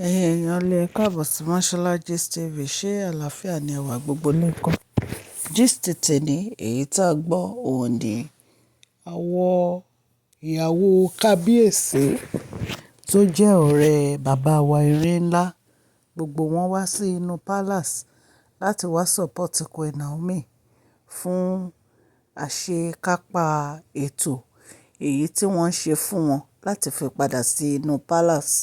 Ẹ̀yin èèyàn lè káàbọ̀ sí Mashola Gist TV. Ṣé àlàáfíà ni ẹwà gbogbo lẹ́kọ̀ọ́? Gist tèmi, èyí tá a gbọ́ òun ni àwọ̀ ìyàwó kábíyèsí tó jẹ́ ọ̀rẹ́ bàbá wa erin ńlá. Gbogbo wọn wá sí inú palace láti wá support Queen Naomi fún àṣekápá ètò èyí tí wọ́n ń ṣe fún wọn láti fi padà sí inú palace.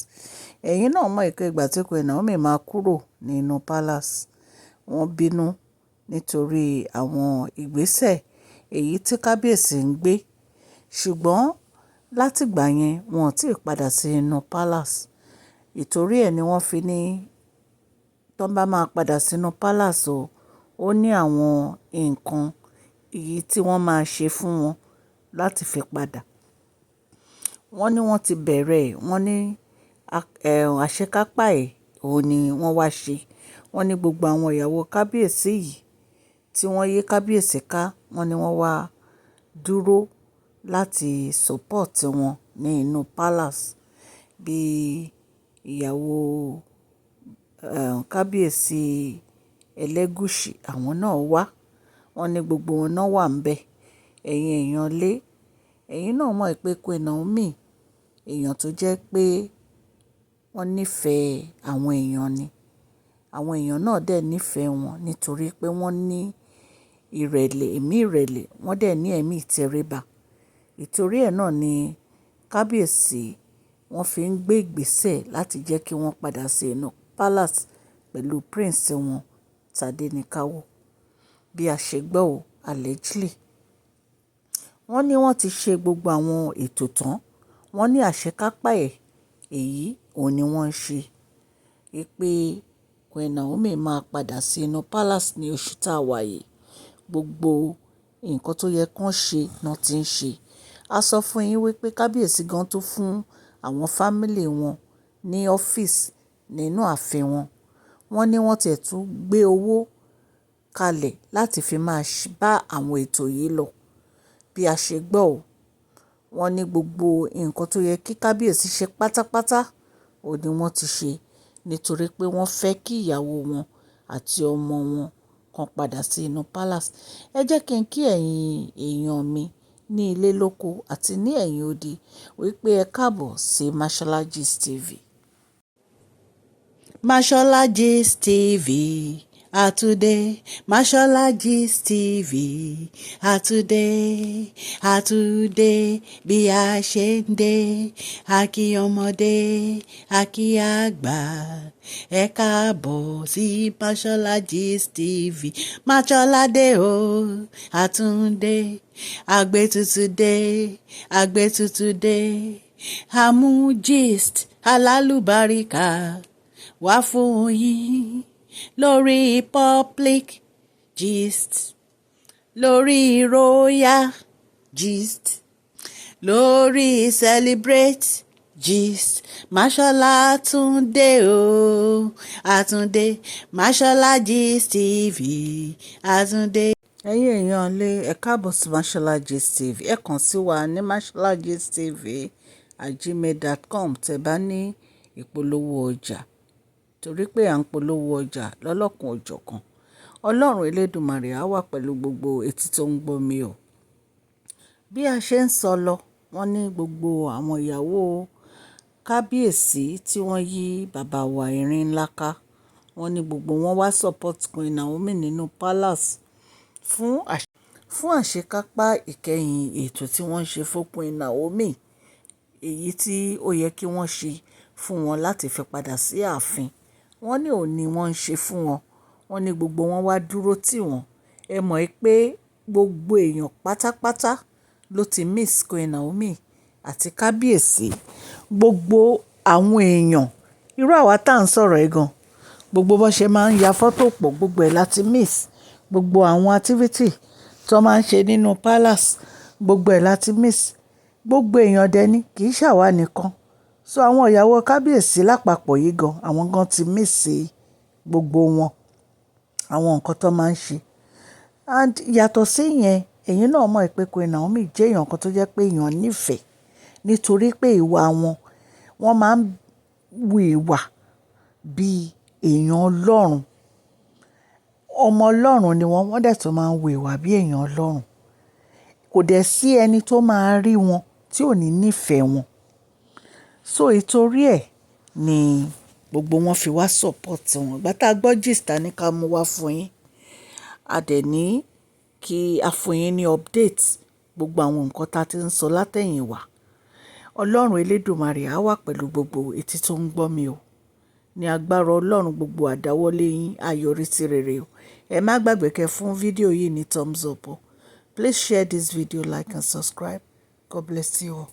Ẹ̀yin náà mọ̀ pé ìgbà tí Queen Naomi máa kúrò nínú palace, wọ́n bínú nítorí àwọn ìgbésẹ̀ èyí tí kábíyèsí ń gbé. Ṣùgbọ́n láti ìgbà yẹn, wọn ò tí ì padà sí inú palace. Ìtorí ẹ ni wọ́n fi ní tó bá máa padà sínú palace o, ó ní àwọn nǹkan èyí tí wọ́n máa ṣe fún wọn láti fi padà. Wọ́n ní wọ́n ti bẹ̀rẹ̀, wọ́n ní àṣekápá ẹ̀, òun ni wọ́n wá ṣe. Wọ́n ní gbogbo àwọn ìyàwó kábíyèsí yìí tí wọ́n yí kábíyèsí ká, wọ́n ní wọ́n wá dúró láti support wọn ní inú palace. Bí ìyàwó, kábíyèsí Ẹlẹ́gùúṣì, àwọn náà wá. Wọ́n ní gbogbo wọn náà wà níbẹ̀. Ẹ̀yin èèyàn lé, ẹ̀yin náà mọ̀ pé Queen Naomi, èèyàn tó jẹ́ pé wọ́n nífẹ̀ẹ́ àwọn èèyàn ni. Àwọn èèyàn náà dẹ̀ nífẹ̀ẹ́ wọn nítorí pé wọ́n ní ìrẹ̀lẹ̀, ẹ̀mí ìrẹ̀lẹ̀, wọ́n dẹ̀ ní ẹ̀mí ìtẹríba. Ìtorí ẹ náà ni kábíyèsí wọ́n fi ń gbé ìgbésẹ̀ láti jẹ́ kí wọ́n padà sí inú palace pẹ̀lú prince wọn, Tadenikawo. Bí a ṣe gbọ́ o, allegedly. Wọ́n ní wọ́n ti ṣe gbogbo àwọn ètò tán. Wọ́n ní àṣekápá ẹ̀, èyí òun ni wọ́n ń ṣe. Wípé Queen Naomi máa padà sí inú palace ní oṣù tá a wà yìí. Gbogbo nǹkan tó yẹ kí wọ́n ṣe náà tí ń ṣe. A sọ fún yín wípé kábíyèsí gan tó fún àwọn family wọn ní ọ́fíìsì nínú ààfin wọn. Wọ́n ní wọ́n tiẹ̀ tún gbé owó kalẹ̀ láti fi máa bá àwọn ètò yìí lọ. Bí a ṣe gbọ́ o, wọ́n ní gbogbo nǹkan tó yẹ kí kábíyèsí ṣe pátápátá, òun ni wọ́n ti ṣe nítorí pé wọ́n fẹ́ kí ìyàwó wọn àti ọmọ wọn kan padà sí inú palace. Ẹ jẹ́ kí n kí ẹ̀yin èèyàn mi ní ilé lóko àti ní ẹ̀yìn odi wípé ẹ káàbọ̀ sí Mashola Gist TV. Mashola Gist TV àtúndé, Mashola Gist TV àtúndé, àtúndé bí a ṣe ń dé, a kí ọmọdé, a kí àgbà, ẹ káàbọ̀ sí Mashola Gist TV. Mashola dé o, àtúndé, àgbétutù dé, àgbétutù dé, àmú gist alálùbáríkà wá fún yín lórí public gist, lórí royal gist, lórí celebrate gist. Mashola túndé o, àtúndé, Mashola Gist TV, àtúndé. Ẹ̀yin èèyàn lé, ẹ káàbọ̀ sí Mashola Gist TV. Ẹ kàn sí wa ní masholagistv@gmail.com tẹ́ bá ní ìpolówó ọjà torí pé à ń polówó ọjà lọ́lọ́kan òjọ̀kan. Ọlọ́run Elédùmarè á wà pẹ̀lú gbogbo etí tó ń gbọ́ mi o. Bí a ṣe ń sọ lọ, wọ́n ní gbogbo àwọn ìyàwó kábíyèsí tí wọ́n yí bàbá wa erin ńlá ká, wọ́n ní gbogbo wọn wá support Queen Naomi nínú palace fún àṣekápá ìkẹyìn ètò tí wọ́n ń ṣe fún Queen Naomi, èyí tí ó yẹ kí wọ́n ṣe fún wọn láti fi padà sí ààfin. Wọ́n ní òun ni wọ́n ń ṣe fún wọn. Wọ́n ní gbogbo wọn wá dúró tì wọ́n. Ẹ mọ̀ pé gbogbo èèyàn pátápátá ló ti miss Queen Naomi àti kábíyèsí. Gbogbo àwọn èèyàn, irú àwa tá ń sọ̀rọ̀ ẹ gan, gbogbo bó ṣe máa ń ya fọ́tò pọ̀, gbogbo ẹ̀ láti miss. Gbogbo àwọn activity tó máa ń ṣe nínú palace, gbogbo ẹ̀ láti miss. Gbogbo èèyàn dẹ ní, kì í ṣàwà nìkan. So àwọn ìyàwó kábíyèsí lápapọ̀ yìí gan, àwọn gan ti miss gbogbo wọn, àwọn nǹkan tó máa ń ṣe. And yàtọ̀ sí yẹn, ẹ̀yin náà mọ̀ pé Queen Naomi jẹ́ èèyàn kan tó jẹ́ pé èèyàn nífẹ̀ẹ́ nítorí pé ìwà wọn, wọ́n máa ń wu ìwà bí èèyàn Ọlọ́run. Ọmọ Ọlọ́run ni wọ́n, wọ́n dẹ̀ tún máa ń hu ìwà bí èèyàn Ọlọ́run. Kò dẹ̀ sí ẹni tó máa rí wọn tí ò ní nífẹ̀ẹ́ wọn. So ìtorí ẹ̀ ni gbogbo wọn fi wá support wọn. Ìgbà tá a gbọ́ gist, a ní ká mú wá fún yín. A dẹ̀ ní kí a fún yín ní update gbogbo àwọn nǹkan tá a ti ń sọ látẹ̀yìn wá. Ọlọ́run Elédùmarè á wà pẹ̀lú gbogbo etí tó ń gbọ́ mi o. Ní agbára Ọlọ́run, gbogbo àdáwọ́lé yín á yọrí sí rere o. Ẹ má gbàgbé kẹ́ fún fídíò yìí ní thumbs up o. Please share this video, like and subscribe. God bless you all.